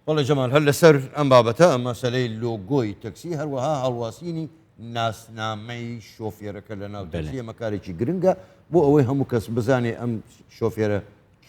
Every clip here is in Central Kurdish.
بەڵێ جەمال، هەر لەسەر ئەم بابەتە، مەسەلەی لۆگۆی تەکسی، هەروەها هەڵواسینی ناسنامەی شۆفێرەکە لە ناو تەکسی، ئەمە کارێکی گرنگە بۆ ئەوەی هەموو کەس بزانێ ئەم شۆفێرە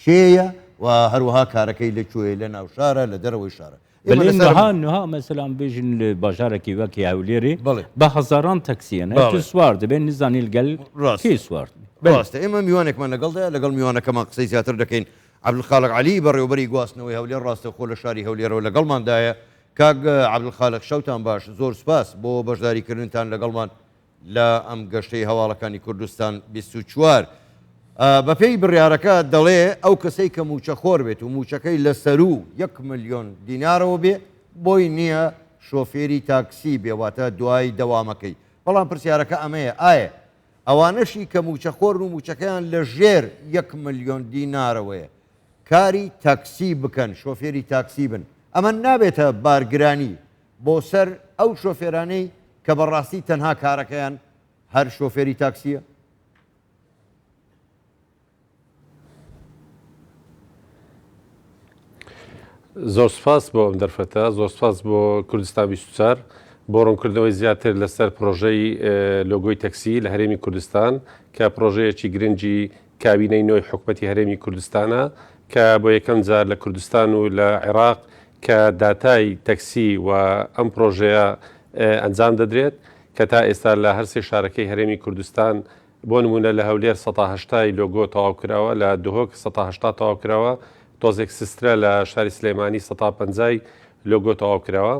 کێیە و هەروەها کارەکەی لە کوێیە، لە ناو شارە، لە دەرەوەی شارە. ئێمە بەلێ لەسەر نها نها مەسەلا em bêjin li bajarekî wekî Hewlêrê بەڵێ. bi hezaran taksî hene. Tu بەڵێ. swar dibe nizanî li gel ڕاستە. kê swar dibî. بەلێ. ڕاستە. ئێمە میوانێکمان لەگەڵدایە، لەگەڵ میوانەکەمان قسەی زیاتر دەکەین. عەبدولخالق عەلی، بەڕێوەبەری گواستنەوەی هەولێر ڕاستەوخۆ لە شاری هەولێرەوە لەگەڵماندایە. کاک عەبدولخالق شەوتان باش، زۆر سوپاس بۆ بەشداریکردنتان لەگەڵمان لە ئەم گەشتەی هەواڵەکانی کوردستان 24. بەپێی بڕیارەکە دەڵێ ئەو کەسەی کە مووچەخۆر بێت و مووچەکەی لە سەروو یەک ملیۆن دینارەوە بێ بۆی نییە شۆفێری تاکسی بێ، واتە دوای دەوامەکەی. بەڵام پرسیارەکە ئەمەیە ئایا ئەوانەشی کە مووچەخۆرن و مووچەکەیان لە ژێر یەک ملیۆن دینارەوەیە کاری تاکسی بکەن، شۆفێری تاکسی بن، ئەمە نابێتە بارگرانی بۆ سەر ئەو شۆفێرانەی کە بەڕاستی تەنها کارەکەیان هەر شۆفێری تاکسییە؟ زۆر سپاس بۆ ئەم دەرفەتە، زۆر سپاس بۆ کوردستان 24 بۆ ڕوونکردنەوەی زیاتر لەسەر پرۆژەی لۆگۆی تەکسی لە هەرێمی کوردستان کە پرۆژەیەکی گرنگی کابینەی نۆی حکومەتی هەرێمی کوردستانە کە بۆ یەکەم جار لە کوردستان و لە عێراق کە داتای تەکسی و ئەم پرۆژەیە ئەنجام دەدرێت کە تا ئێستا لە هەرسێ شارەکەی هەرێمی کوردستان بۆ نموونە لە هەولێر سەتا هەشتای لۆگۆ تەواو کراوە، لە دهۆک سەتا 80 تەواو کراوە، تۆزێک سسترە لە شاری سلێمانی سەتا پەنجای لۆگۆ تەواو کراوە.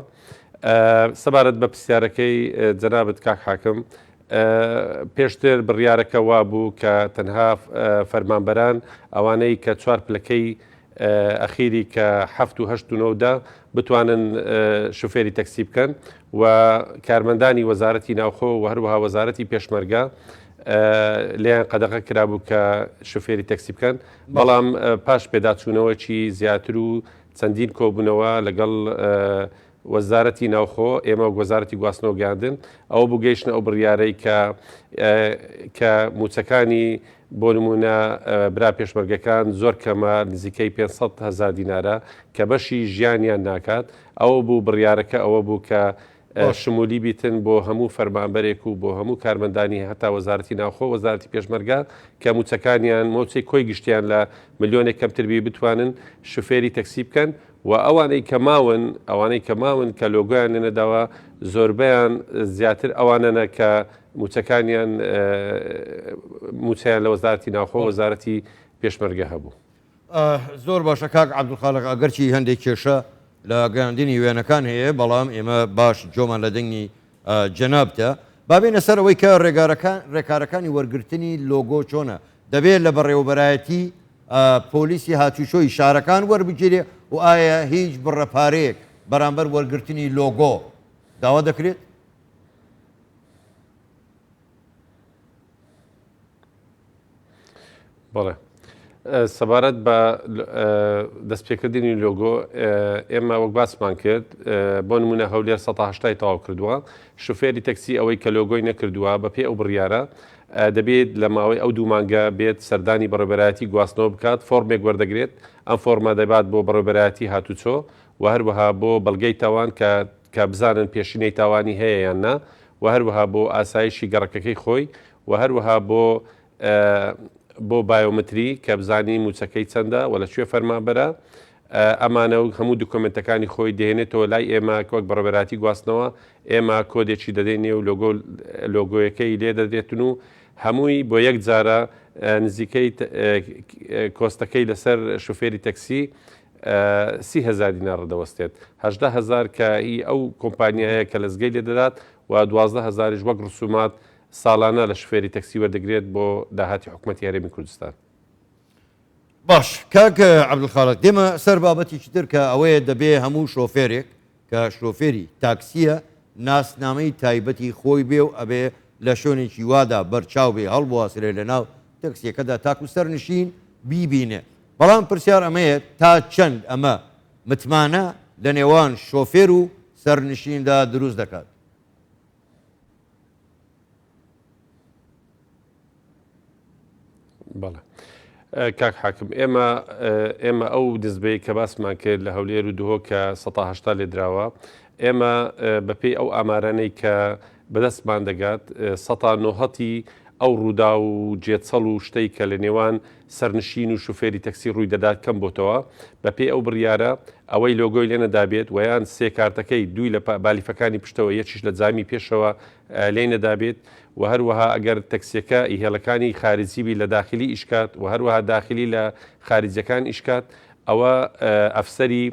سەبارەت بە پرسیارەکەی جەنابت کاک حاکم، پێشتر بڕیارەکە وابوو کە تەنها فەرمانبەران ئەوانەی کە چوار پلەکەی ئەخیری کە حەفت و هەشت و نۆ دا بتوانن شوفێری تەکسی بکەن و کارمەندانی وەزارەتی ناوخۆ و هەروەها وەزارەتی پێشمەرگە لێیان قەدەغە کرابوو کە شوفێری تەکسی بکەن بەڵام پاش پێداچوونەوەکی زیاتر و چەندین کۆبوونەوە لەگەڵ وەزارەتی ناوخۆ، ئێمە وەک وەزارەتی گواستنەوە گەیاندن، ئەوە بوو گەیشتنە ئەو بڕیارەی کە کە مووچەکانی بۆ نموونە برا پێشمەرگەکان زۆر کەمە نزیکەی 500 هەزار دینارە کە بەشی ژیانیان ناکات، ئەوە بوو بڕیارەکە ئەوە بوو کە شمولی بیتن بۆ هەموو فەرمانبەرێک و بۆ هەموو کارمەندانی هەتا وەزارەتی ناوخۆ وەزارەتی پێشمەرگە کە مووچەکانیان مۆچەی کۆی گشتیان لە ملیۆنێک کەمتر بی بتوانن شوفێری تەکسی بکەن و ئەوانەی کە ماون، ئەوانەی کە ماون کە لۆگۆیان لێ نەداوە، زۆربەیان زیاتر ئەوانەنە کە مووچەکانیان مووچەیان لە وەزارەتی ناوخۆ، وەزارەتی پێشمەرگە هەبوو. زۆر باشە کاک عەبدولخالق، ئەگەرچی هەندێک کێشە لە گەیاندنی وێنەکان هەیە، بەڵام ئێمە باش گوێمان لە دەنگی جەنابتە. با بێینە سەر ئەوەی کە ڕێکارەکانی وەرگرتنی لۆگۆ چۆنە؟ دەبێت لە بەڕێوەبەرایەتی پۆلیسی هاتوچۆی شارەکان وەربگیرێ و ئایا هیچ بڕە پارەیەک بەرامبەر وەرگرتنی لۆگۆ داوا دەکرێت؟ بەڵێ سەبارەت بە دەستپێکردنی لۆگۆ ئێمە وەک باسمان کرد بۆ نمونە هەولێر 1970 تەواو کردووە شوفێری تەکسی ئەوەی کە لۆگۆی نەکردووە بەپێی ئەو بڕیارە دەبێت لە ماوەی ئەو دوو مانگە بێت سەردانی بەڕێوەبەرایەتی گواستنەوە بکات، فۆرمێک وەردەگرێت، ئەم فۆرمە دەبات بۆ بەڕێوەبەرایەتی هاتوچۆ و هەروەها بۆ بەڵگەی تاوان کە کە بزانن پێشینەی تاوانی هەیە یان نا و هەروەها بۆ ئاسایشی گەڕەکەکەی خۆی و هەروەها بۆ بۆ بایۆمەتری کە بزانی مووچەکەی چەندە و لە کوێ فەرمانبەرە. ئەمانە و هەموو دوکۆمێنتەکانی خۆی دەهێنێتەوە لای ئێمە وەک بەڕێوەبەرایەتی گواستنەوە، ئێمە کۆدێکی دەدەینێ و لۆگۆ لۆگۆیەکەی لێ دەدرێتن و هەمووی بۆ یەک جارە نزیکەی کۆستەکەی لەسەر شوفێری تەکسی 30 هەزار دینار دەوەستێت، 18 هەزار کە هی ئەو کۆمپانیایە کە لەزگەی لێ دەدات و 12 هەزاریش وەک ڕسومات ساڵانە لە شوفێری تەکسی وەردەگرێت بۆ داهاتی حکومەتی هەرێمی کوردستان. باش کاک عەبدولخالق دێمە سەر بابەتێکی تر کە ئەوەیە دەبێ هەموو شۆفێرێک کە شۆفێری تاکسیە ناسنامەی تایبەتی خۆی بێ و ئەبێ لە شوێنێکی وادا بەرچاو بێ هەڵبواسرێ لە ناو تەکسیەکەدا تاکو سەرنشین بیبینێ بەڵام پرسیار ئەمەیە تا چەند ئەمە متمانە لە نێوان شۆفێر و سەرنشیندا دروست دەکات؟ بەڵێ. کاک حاکم ئێمە ئێمە ئەو نزبەی کە باسمان کرد لە هەولێر و دهۆک کە 180 لێدراوە ئێمە بەپێی ئەو ئامارانەی کە بەدەستمان دەگات سەتا نۆهەتی ئەو ڕووداو و جێچەڵ و شتەی کە لە نێوان سەرنشین و شوفێری تەکسی ڕووی دەدات کەم بۆتەوە بەپێی ئەو بڕیارە ئەوەی لۆگۆی لێ نەدابێت وەیان سێ کارتەکەی دووی لە بالیفەکانی پشتەوە یەکیش لە جامی پێشەوە لێی نەدابێت و هەروەها ئەگەر تەکسیەکە ئی هێڵەکانی خارجی بی لە داخلی ئیش کات و هەروەها داخلی لە خارجیەکان ئیش کات ئەوە ئەفسەری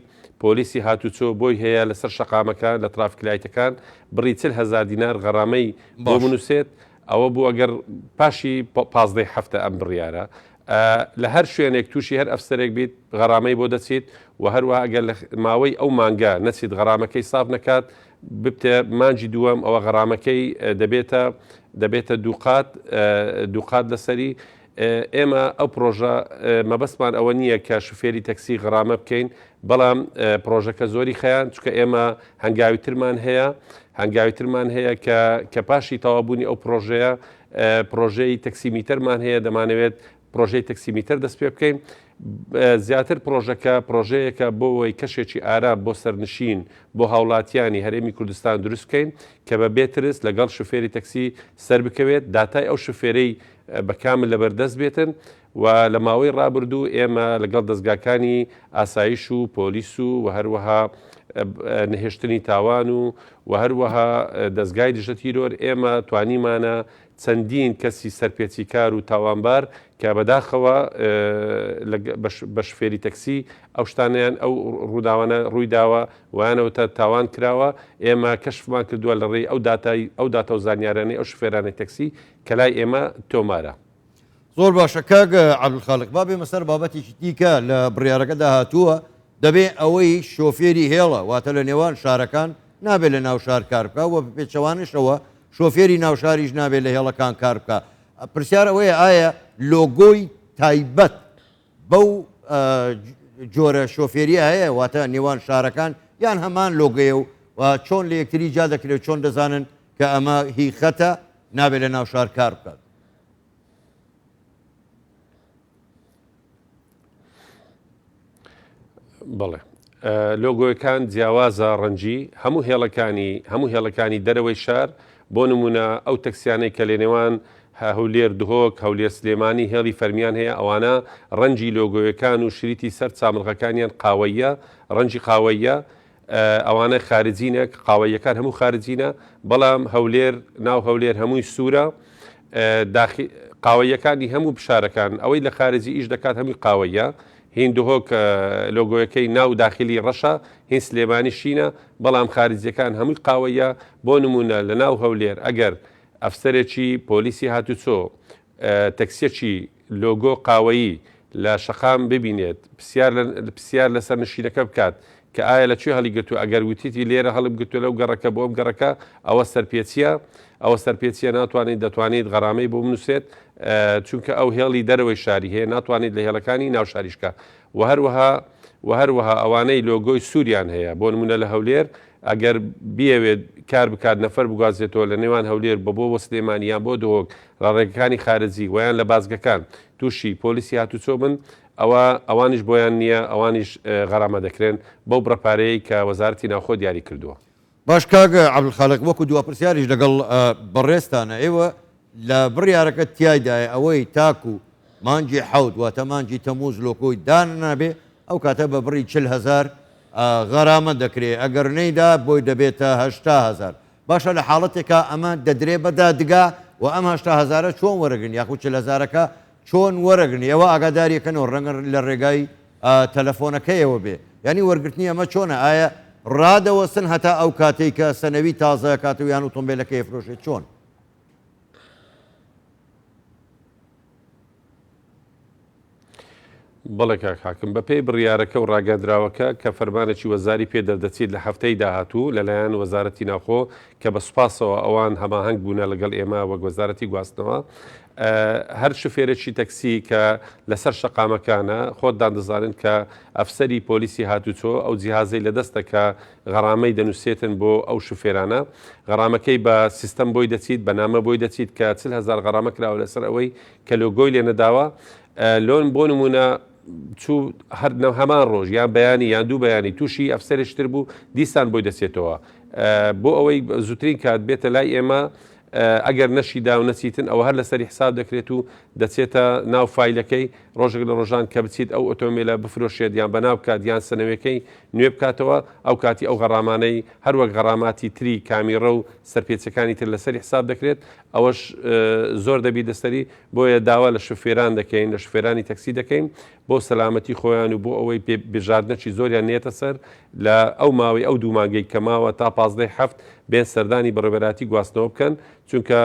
پۆلیسی هاتوچۆ بۆی هەیە لەسەر شەقامەکان لە ترافیک لایتەکان بڕی 40 هەزار دینار غەرامەی بۆ بنووسێت. ئەوە بوو ئەگەر پاشی پازدەی هەفتە ئەم بڕیارە لە هەر شوێنێک تووشی هەر ئەفسەرێک بیت غەرامەی بۆ دەچیت و هەروەها ئەگەر لە ماوەی ئەو مانگە نەچیت غەرامەکەی ساف نەکات ببتە مانگی دووەم ئەوە غەرامەکەی دەبێتە دەبێتە دووقات دووقات لەسەری. ئێمە ئەو پرۆژە مەبەستمان ئەوە نییە کە شوفێری تەکسی غەرامە بکەین بەڵام پرۆژەکە زۆری خەیان چکە ئێمە هەنگاوی ترمان هەیە هەنگاوی ترمان هەیە کە کە پاشی تەوابوونی ئەو پرۆژەیە پرۆژەی تەکسیمیتەرمان هەیە دەمانەوێت پرۆژەی تەکسیمیتەر دەست پێ بکەین زیاتر پرۆژەکە پرۆژەیەکە بۆ ئەوەی کەشێکی ئارام بۆ سەرنشین بۆ هاوڵاتیانی هەرێمی کوردستان دروست بکەین کە بە بێ ترس لەگەڵ شوفێری تەکسی سەربکەوێت داتای ئەو شوفێرەی بە کامل لەبەردەست بێتن و لە ماوەی ڕابردوو ئێمە لەگەڵ دەزگاکانی ئاسایش و پۆلیس و و هەروەها نەهێشتنی تاوان و و هەروەها دەزگای دژە تیرۆر ئێمە توانیمانە چەندین کەسی سەرپێچیکار و تاوانبار کە بەداخەوە بە شوفێری تەکسی ئەو شتانەیان ئەو ڕووداوانە ڕووی داوە وایانەوتە تاوان کراوە ئێمە کەشفمان کردووە لە ڕێی ئەو داتای ئەو داتا و زانیارانەی ئەو شوفێرانەی تەکسی کە لای ئێمە تۆمارە. زۆر باشە کاک عەبدولخالق با بێمە سەر بابەتێکی دیکە لە بڕیارەکەدا هاتووە دەبێ ئەوەی شۆفێری هێڵە واتە لە نێوان شارەکان نابێت لە ناو شار کار بکە و پێچەوانشەوە شۆفێری ناو شاریش نابێت لە هێڵەکان کار بکە پرسیار ئەوەیە ئایا لۆگۆی تایبەت بەو جۆرە شۆفێریە هەیە واتە نێوان شارەکان یان هەمان لۆگەیە و چۆن لە یەکتری جیا دەکرێت چۆن دەزانن کە ئەمە هی خەتە نابێت لە ناو شار کار بکات. بەڵێ لۆگۆیەکان جیاوازە ڕەنجی هەموو هێڵەکانی هەموو هێڵەکانی دەرەوەی شار بۆ نمونە ئەو تەکسیانەی کە لەنێوان هەولێر دهۆک هەولێر سلێمانی هێڵی فەرمیان هەیە ئەوانە ڕەنجی لۆگۆیەکان و شریتی سەر چاملغەکانیان قاوەیە ڕەنجی قاوەیە ئەوانە خارجینە قاوەیەکان هەموو خارجینە بەڵام هەولێر ناو هەولێر هەمووی سوورە داخی قاوەیەکانی هەموو بشارەکان ئەوەی لە خارجی ئیش دەکات هەمووی قاوەیە هین دهۆک لۆگۆیەکەی ناو داخلی ڕەشە هین سلێمانی شینە بەڵام خارجیەکان هەمووی قاوەیە بۆ نمونە لە ناو هەولێر ئەگەر ئەفسەرێکی پۆلیسی هاتوچۆ تەکسیەکی لۆگۆ قاوەیی لە شەقام ببینێت، پسیار لە پسیار لە سەرنشینەکە بکات کە ئایا لە کوێ هەڵیگرتووە، ئەگەر وتیتی لێرە هەڵم گرتووە لەو گەڕەکە بۆ ئەم گەڕەکە، ئەوە سەرپێچییە، ئەوە سەرپێچییە ناتوانیت دەتوانیت غەرامەی بۆ بنووسێت، چونکە ئەو هێڵی دەرەوەی شاری هەیە ناتوانیت لە هێڵەکانی ناو شاریش بکا. وە هەروەها وە هەروەها ئەوانەی لۆگۆی سووریان هەیە بۆ نموونە لە هەولێر ئەگەر بیەوێت کار بکات نەفەر بگوازێتەوە لە نێوان هەولێر بە بۆ بۆ سلێمانی یان بۆ دهۆک لە ڕێگەکانی خارجی وەیان لە بازگەکان تووشی پۆلیسی هاتوچۆ بن ئەوە ئەوانیش بۆیان نییە ئەوانیش غەرامە دەکرێن بەو بڕە پارەیەی کە وەزارەتی ناوخۆ دیاری کردووە. باش کاک عەبدولخالق وەکو دوا پرسیاریش لەگەڵ بەڕێزتانە ئێوە لە بڕیارەکە تیایدایە ئەوەی تاکو مانگی حەوت واتە مانگی تەموز لۆکۆی داننابێ ئەو کاتە بە بڕی 40 هەزار غەرامە دەکرێ ئەگەر نەیدا بۆی دەبێتە 80 هەزار باشە لە حاڵەتێکا ئەمە دەدرێ بە دادگا و ئەم 80 هەزارە چۆن وەرەگرن یاخود 40 هەزارەکە چۆن وەرەگرن ئێوە ئاگاداریەکەنەوە ڕەنگە لە ڕێگای تەلەفۆنەکەیەوە بێ یانی وەرگرتنی ئەمە چۆنە ئایا ڕادەوەستن هەتا ئەو کاتەی کە سەنەوی تازە کاتەوە یان ئۆتۆمبیلەکەی ئەفرۆشێت چۆن؟ بەڵێ کاک حاکم، بەپێی بڕیارەکە و ڕاگەندراوەکە کە فەرمانێکی وەزاری پێ دەردەچیت لە هەفتەی داهاتوو لەلایەن وەزارەتی ناوخۆ کە بە سوپاسەوە ئەوان هەماهەنگ بوونە لەگەڵ ئێمە وەک وەزارەتی گواستنەوە هەر شوفێرێکی تەکسی کە لەسەر شەقامەکانە خۆتدان دەزانن کە ئەفسەری پۆلیسی هاتوچۆ ئەو جیهازەی لەدەستە کە غەرامەی دەنووسێتن بۆ ئەو شوفێرانە غەرامەکەی بە سیستەم بۆی دەچیت بە نامە بۆی دەچیت کە 40 هەزار غەرامە کراوە لەسەر ئەوەی کە لۆگۆی لێ نەداوە. لۆن بۆ نمونە چوو هەر هەمان ڕۆژ یان بەیانی یان دوو بەیانی تووشی ئەفسەرێکی تر بوو دیسان بۆی دەچێتەوە بۆ ئەوەی زووترین کات بێتە لای ئێمە ئەگەر نەشیدا و نەچیتن ئەوە هەر لەسەری حساب دەکرێت و دەچێتە ناو فایلەکەی ڕۆژێک لە ڕۆژان کە بچیت ئەو ئۆتۆمبیلە بفرۆشێت یان بەناو بکات یان سەنەوەکەی نوێ بکاتەوە ئەو کاتی ئەو غەڕامانەی هەروەک غەڕاماتی تری کامیڕە و سەرپێچەکانی تر لەسەری حساب دەکرێت ئەوەش زۆر دەبی دەسەری بۆیە داوا لە شوفێران دەکەین، لە شوفێرانی تەکسی دەکەین بۆ سەلامەتی خۆیان و بۆ ئەوەی پێ بژاردنەکی زۆریان نێتە سەر لە ئەو ماوەی ئەو دوو مانگەی کە ماوە تا پازدەی حەفت بێن سەردانی بەڕێوەبەرایەتی گواستنەوە بکەن چونکە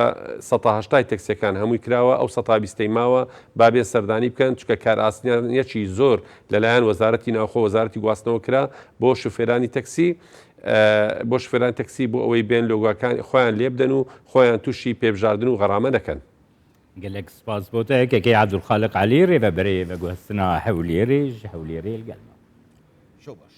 سەتا هەشتای تەکسیەکان هەمووی کراوە ئەو سەتا بیستەی ماوە با بێن سەردانی بکەن چونکە کارئاسانیەکی زۆر لەلایەن وەزارەتی ناوخۆ وەزارەتی گواستنەوە کرا بۆ شوفێرانی تەکسی بۆ شوفێرانی تەکسی بۆ ئەوەی بێن لۆگۆکان خۆیان لێبدەن و خۆیان تووشی پێبژاردن و غەرامە نەکەن. گەلەک سپاس بۆ تە کەکەی عەبدولخالق عەلی رێڤەبەرێ ڤەگوهەستنا هەولێرێ ژ هەولێرێ لگەلما. شەو باش.